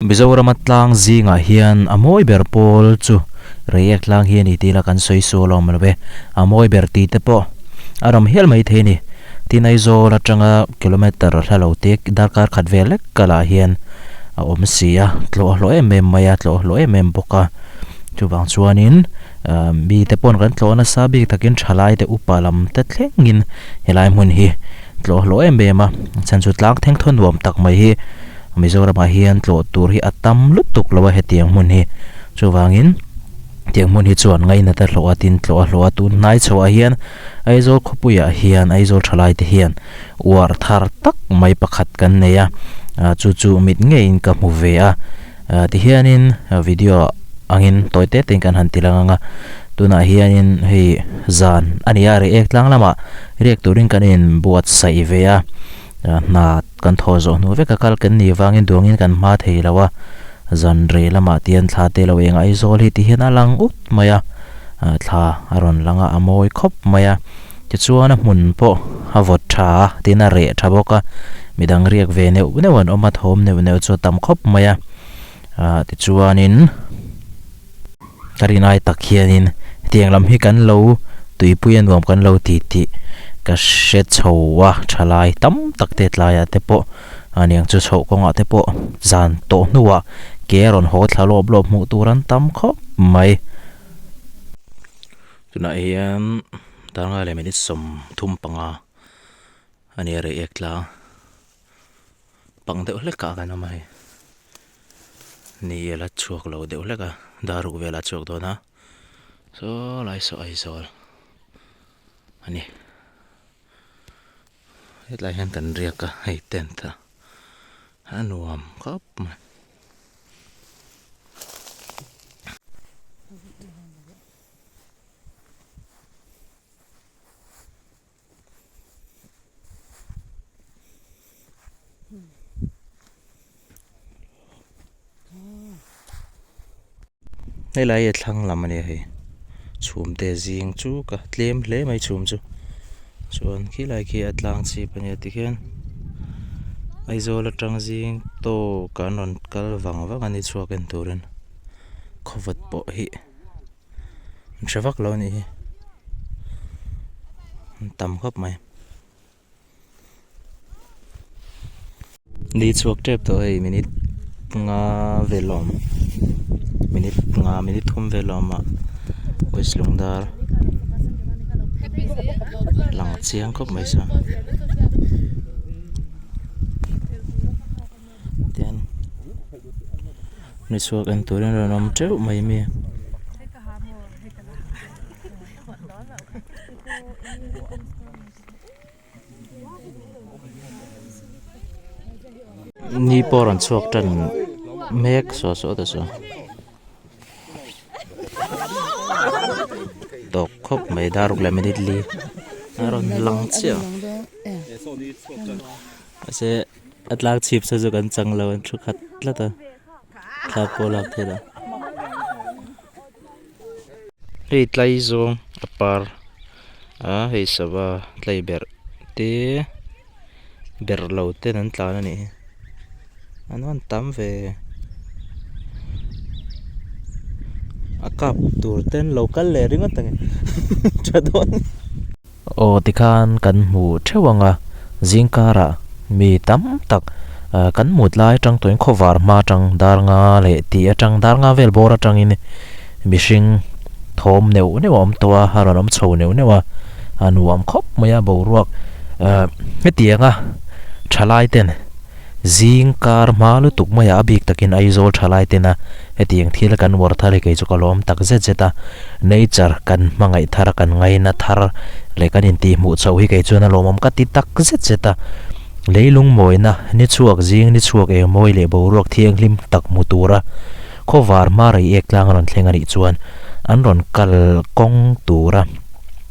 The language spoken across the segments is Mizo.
Mizorama tlang zingah hian a mawi ber pawl chu Reiek tlang hi a ni tih ila kan sawi sual awm lo e. A mawi ber tih te pawh a rawm hial mai thei a ni. Tin Aizawl atanga kilometer hla lo te darkar khat vel lek kalah hian a awm si a, tlawh a hlawh em em mai a, tlawh a hlawh em em bawk a. Chuvang chuanin mite paw'n kan tlawh nasa bik takin thalai te upa lam te thlengin helai hmun hi tlawh a hlawh em em a. Chhan chu tlang thengthaw nuam tak mai hi Mizoramah hian tlawh tur hi a tam lutuk lo a hetiang hmun hi. Chuvangin tiang hmun hi chuan ngainat a hlawh a tin tlawh a hlawh a tun hnai chhoah hian Aizawl khawpuiah hian Aizawl thalaite hian uar thar tak mai pakhat kan nei a, chu chu mit ngeiin ka hmu ve a. Tihianin video angin tawi te tein kan han ti lang ang a, tunah hianin hei zan a ni a, reiek tlang lamah riak turin kan inbuatsaih ve a, hna kan thawh zawh hnu vek a kal kan nih vangin duangin kan hma thei lo a, zan rei lamah tian thla te lo eng Aizawl hi tihian a lang ut mai a, thla a rawn lang a, a mawi khawp mai a, tichuan a hmun pawh a vawt tha a, tin a reh tha bawk a, midang riak ve neuh neuh an awm a, thawm neuh neuh chu a tam khawp mai a, ah tichuanin ka rinai tak hianin hetiang lam hi kan lo tuipui a nuam kan lo ti tih ka hre chho a, thalai tam tak te tlaiah te pawh aniang chu chhoh kawngah te pawh zan tawh hnuah ke a rawn haw thla lawp lawp hmuh tur an tam khawp mai. Tunah hian darngai leh minute 35 a ni a reiek tlang pang deuh hlek ah kan awm a hei ni a la chhuak lo deuh hlek a dar ruk velah a chhuak dawn a saw lai saw Aizawl a ni. Hetlai hian kan riak a hei tent a a nuam khawp mai. Helai hi a thlang lam a nia hei chhum te zing chu ka tlem hle mai chhum chu chuan khilai khi a tlang chhip a nia tikhian Aizawl atang zing tawk an rawn kal vang vang a ni chhuak en turin khawvat pawh hi an hre vak lo a nih hi an tam khawp mai. Ni chhuak tep tawh hei minute nga vel a awm minute nga minute thum vel a awm a west lungdar lang chiang khawp mai sa tian ni chhuak en turin rawn awm teuh mai mi. Ni pawh rawn chhuak tan mek saw saw te chu tawk khawp mai dar ruk leh minute li a rawn lang chiah mahse a tlak chhip sa chu kan chang lo an thu khat tlat a thla pawh lak theih loh. Hei tlai zawng a par a hei sava tlai berh te berh lo ten an tlan a nih hi an van tam ve a kap tur ten lo kal leh ringawt ang tha dawn. Aw tikhan kan hmu theuh ang a zingkarah mi tam tak kan mut lai atang tawhin khawvar hma atang dar nga leh tih atang dar nga vel bawr atangin mihring thawm neuh neuh a awm tawh a a rawn awm chho neuh neuh a a nuam khawp mai a boruak hetianga thalai ten Zing kar hma lutuk maiah a bik takin Aizawl thalai tena hetiang thil kan uar thar hi kei chu ka lawm tak zet zet a, nature kan hmangaih thar a kan ngaina thar leh kan intihhmuh chhoh hi kei chuan a lawmawm ka ti tak zet zet a, leilung mawina ni chhuak zing ni chhuak eng mawi leh boruak thianghlim tak hmu tura khawvar hma rei ek tlang a rawn thleng a nih chuan an rawn kal kawng tura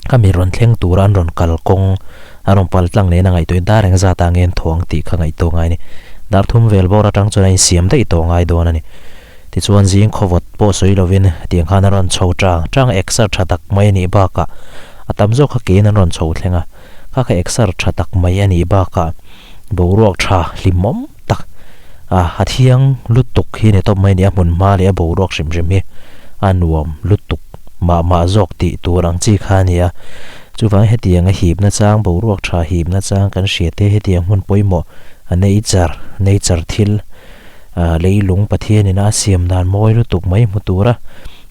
khami rawn thleng tura an rawn kal kawng A rawn pal tlang nen a ngaihtuah in dar eng zat ah nge an thaw ang tih kha ngaihtuah ngai a ni. Dar thum vel bawr atang chuan a insiam daih tawh ngai dawn a ni. Tichuan zing khawvawt pawh sawi lovin tiang khan a rawn chho tang tang a exer tha tak mai a nih bakah a tam zawk kha kein an rawn chho thleng a, kha kha exer tha tak mai a nih bakah boruak tha hlimawm tak A thiang lutuk hi ni tawp mai a ni a, hmun hma leh a boruak hrim hrim hi a nuam lutuk mah mah zawk tih tur ang chi kha a ni a. Chuvangin hetiang a hipna chang boruak tha hipna chang kan hria te hetiang hmun pawimawh a nature nature thil ah leilung Pathianin a siam dan mawi lutuk mai hmu tura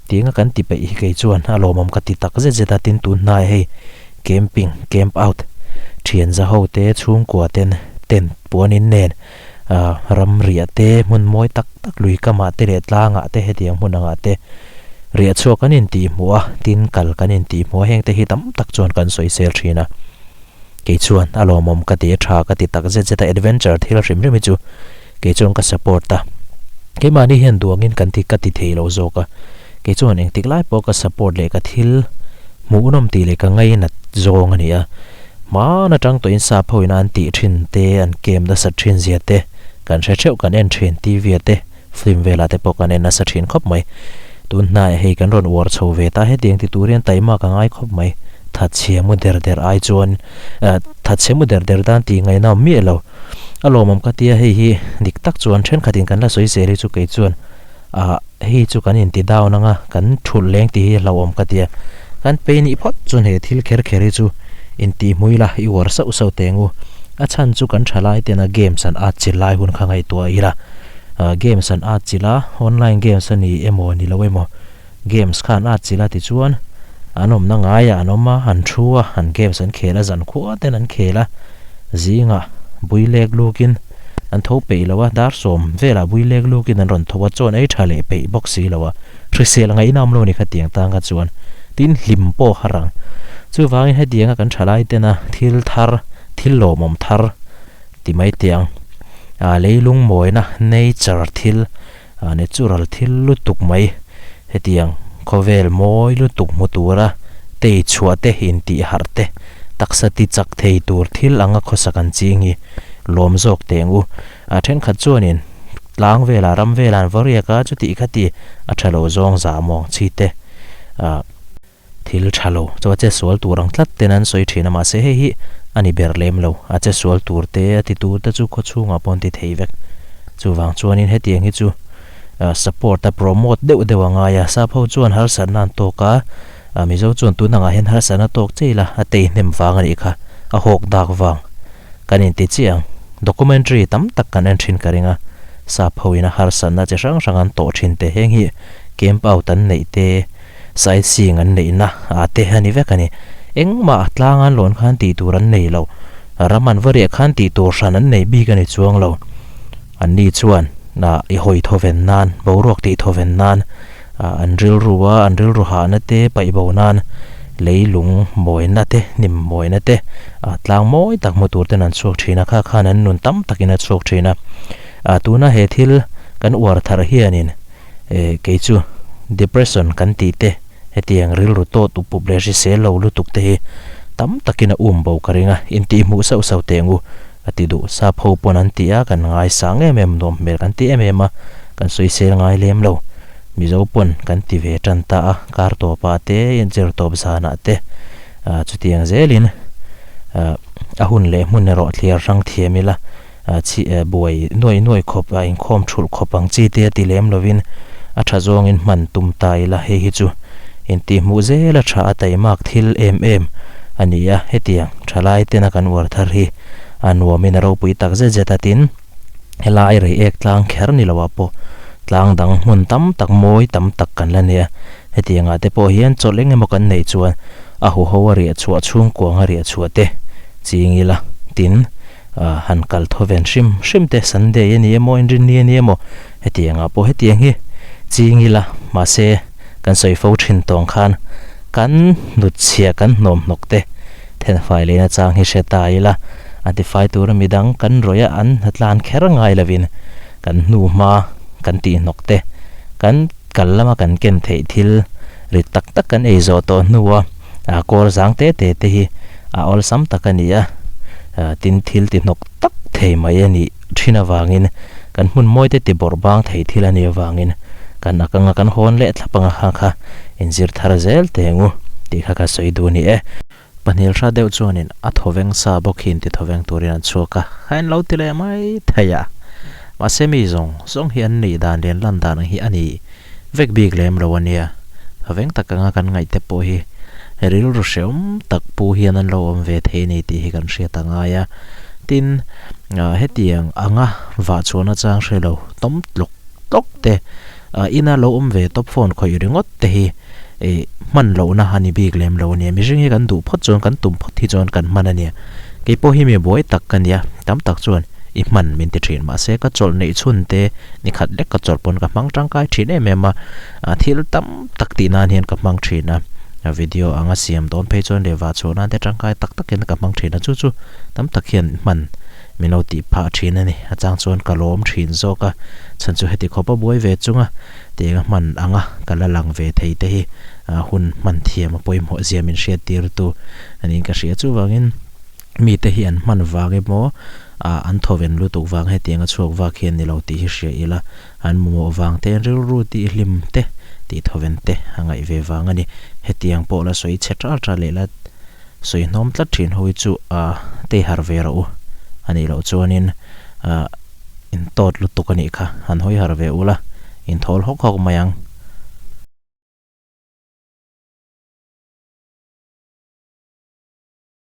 tianga kan ti peih hi kei chuan a lawmawm ka ti tak zet zet a tin tun hnaiah hei camping camp out thian za ho te chhungkua ten tent puanin nen ah ram riah te hmun mawi tak tak lui kamah te leh tlangah te hetiang hmun angah te riah chhuak kan intih hmuh a tin kal kan intih hmuh a heng te hi tam tak chuan kan sawi sel thin a kei chuan a lawmawm ka ti a tha ka ti tak zet zet a adventure thil hrim hrim hi chu kei chuan ka support a keimahni hian duangin kan ti ka ti thei lo zawk a kei chuan engtik lai pawh ka support leh ka thil hmuhnawm tih leh ka ngainat zawng a ni a. Hmaan atang tawhin sap ho ina an tih thin te, an camp nasa thin zia te kan hre theuh, kan en thin TV ah te, film velah te pawh kan en nasa thin khawp mai. Tun hnaiah hei kan rawn uar chho ve ta, hetiang ti tur hian taima ka ngai khawp mai. Thatchhe mu der der ai chuan eh thatchhe mu der der tan tih ngaihna awm miah lo. A lawmawm ka tia hei hi dik tak chuan thenkhatin kan la sawi zel hi chu kei chuan ah hei chu kan inti down anga kan thulh leng tih hi hlauhawm ka tia kan pei nih phawt chuan he thil kher kher hi chu intih hmui la i uar sauh sauh teh ngu a chhan chu kan thalai tena games an at chil lai hun kha ngaihtuah ila ah games an at chil a online games a ni emaw ni lo emaw games kha an at chil a tichuan an awmna ngaiah an awm a an thu a an games an khel a zan khua ten an khel a zingah bui lek lukin An tho peih lo a, dar sawm velah bui lek lukin an rawn tho a, chuan ei tha leh peih bawk si lo a, hrisel ngaihna awm lo ni kha tiang tang kha chuan tin hlim pawh har ang. Chuvangin hetianga kan thalai tena thil thar, thil lawmawm thar ti mai tiang, ah leilung mawina, nature thil, ah natural thil lutuk mai hetiang khawvel mawi lutuk hmu tura tei chhuah te intih harh te taksa ti chak thei tur thil anga khawsak an ching hi lawm zawk teh ang u. A thenkhat chuanin tlang velah ram velah an va riak a chutih kha ti a tha lo zawng zah mawng chi te ah Thil tha lo chu a che sual tur ang tlat ten an sawi thin a, mahse hei hi a ni ber lem lo. A che sual tur te, a ti tur te chu khawchhungah pawh an ti thei vek. Chuvang chuanin hetiang hi chu support a promote deuh deuh a ngai a, sap ho chuan harsatna an tawk a, Mizo chuan tun angah hian harsatna tawk chei la a tei hnem vang a nih kha, a hawk dak vang kan inti chiah ang. Documentary tam tak kan en thin ka ring a, sap ho ina harsatna chi hrang hrang an tawh thin te heng hi camp out an neih te, Sightseeing an neihna ah te a ni vek a ni. Engmah tlang an lawn khan tih tur an nei lo. Ram an va riah khan tih tur hran an nei bik a ni chuang lo. An ni chuan ah i hawi thawven nan, boruak tih thawven nan, ah an rilru a, an rilru hahna te paih bo nan, leilung mawina te, hnim mawina te, ah tlang mawi tak hmu tur ten an chhuak thin a, kha khan an nun tam takin a chhuak thin a. Ah tuna he thil kan uar thar hianin Eh kei chu depression kan tih te hetiang rilru tawt up up leh hrisel lo lutuk te hi tam takin a um bo ka ring a, intih hmuh sauh sauh teh ngu a ti duh. Sap ho pawn an ti a, kan ngaisang em em nuam hmel kan ti em em a, kan sawisel ngai lem lo. Mizo pawn kan ti ve tan ta a, kar tawpah te, inzir tawp zanah te ah chutiang zelin ah a hun leh hmun erawh thliar hrang thiam ila. Chhi buai nuai nuai khawp a inkhawm thulh khawp ang chi te a ti lem lovin a tha zawngin hman tum ta ila hei hi chu intihhmuh zel a tha a taimak thil em em a ni a, hetiang thalai tena kan uar thar hi a nuamin a ropui tak zet zet a tin helai reiek tlang kher ni loah pawh tlang dang hmun tam tak mawi tam tak kan la nei a, hetiangah te pawh hian chawlh eng emaw kan neih chuan a huho a riah chhuah chhungkuang a riah chhuah te ching ila tin Han kal thaw ven hrim hrim te Sunday a ni emaw Inrinni a ni emaw hetiang ah pawh hetiang hi ching ila mahse kan sawi fo thin tawng khan kan hnut chhia kan hnawm hnawk te thenfai lehna chang hi hre ta ila a tifai tura midang kan rawih a an hnatlan kher ngai lovin kan hnu hma kan tih hnawk te kan kal lama kan ken theih thil rit tak tak kan ei zawh tawh hnua a kawl zang te te te hi a awlsam tak a ni a, tin thil ti hnawk tak thei mai a nih thin avangin kan hmun mawi te ti bawrh bang thei thil a nih avangin kan ak anga kan hawn leh thlap anga kha kha inzir thar zel teh ang u tih kha ka sawi duh a ni e. Pahnih hra deuh chuanin a thawveng sa bawk hi inti thawveng turin an chhuak a, kha en lo ti leh mai thei a. Mahse mi zawng zawng hi an nih dan leh an lan dan ang hi a ni vek bik lem lo a nia. Veng tak anga kan ngaih te pawh hi rilru hrehawm tak pu hian an lo awm ve thei a ni tih hi kan hriat a ngai a. Tin, hetiang anga vah chhuahna chang hre lo tawm tlawk tlawk te, ina lo awm ve tawp phone khawih ringawt te hi hman lohna a ni bik lem lo a nia. Mihring hi kan duh phawt chuan kan tum phawt hi chuan kan hman a nia. Kei pawh hi mi buai tak ka nia, tam tak chuan i hman min ti thin. Mahse ka chawlh neih chhun te ni khat lek ka chawlh pawn ka hmang tangkai thin em em a, thil tam tak tih nan hian ka hmang thin a. Video anga siam dawn phei chuan leh vah chhuah nan te tangkai tak takin ka hmang thin a, chu chu tam tak hian hman min lo tih phah thin a ni. A chang chuan ka lawm thin zawk a, chhan chu heti khawp a buai ve chunga tiang a hman anga ka la lang ve thei te hi hun hman thiam a pawimawh zia min hriat tir tu a niin ka hria. Chuvangin mite hi an hman vang emaw an thawven lutuk vang hetiang a chhuak vak hian ni lo tih hi hria ila, an mamawh vang te, an rilru tih hlim te, tih thawven te a ngaih ve vang a ni. Hetiang pawh la sawi chhe ṭal ṭal leh la sawi hnawm tlat ṭhin ho hi chu tei har ve rawh u. A nih loh chuanin in tawt lutuk a nih kha, han hawi har ve ula, in thawl hawk hawk mai ang.